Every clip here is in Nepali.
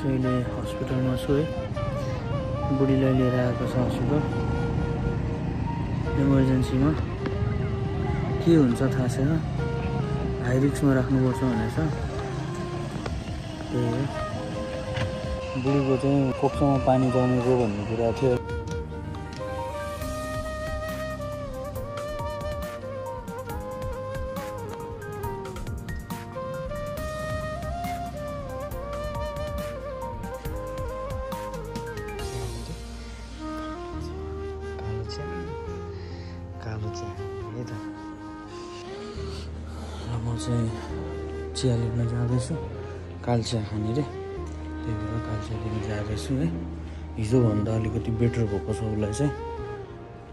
चाहिँ अहिले हस्पिटलमा छु है। बुढीलाई लिएर आएको छ हस्पिटल इमर्जेन्सीमा। के हुन्छ थाहा छैन, हाई रिस्कमा राख्नुपर्छ भनेछ। त्यही हो, बुढीको चाहिँ कोक्सोमा पानी जमेको भन्ने कुरा थियो। कालो चिया है त। र म चाहिँ चिया लिन जाँदैछु, कालो चिया खाने रे, त्यही भएर कालो चिया लिन जाँदैछु है। हिजोभन्दा अलिकति बेटर भएको छ उसलाई चाहिँ।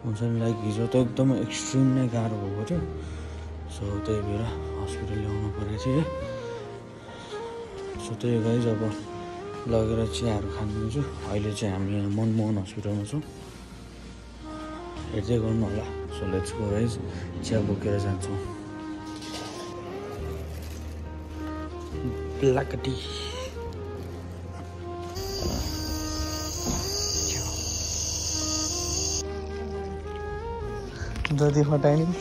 हुन्छ नि, लाइक हिजो त एकदमै एक्सट्रिम नै गाह्रो भएको थियो। सो त्यही भएर हस्पिटल ल्याउनु परेको थियो है। सो त्यही गाइज अब लगेर चियाहरू खानुहुन्छ। अहिले चाहिँ हामी यहाँ मनमोहन हस्पिटलमा छौँ, हेर्दै गर्नु होला। सो लेट्स गो गाइज, चिया बोकेर जान्छौँ। ब्ल्याक टी जति फटायो नि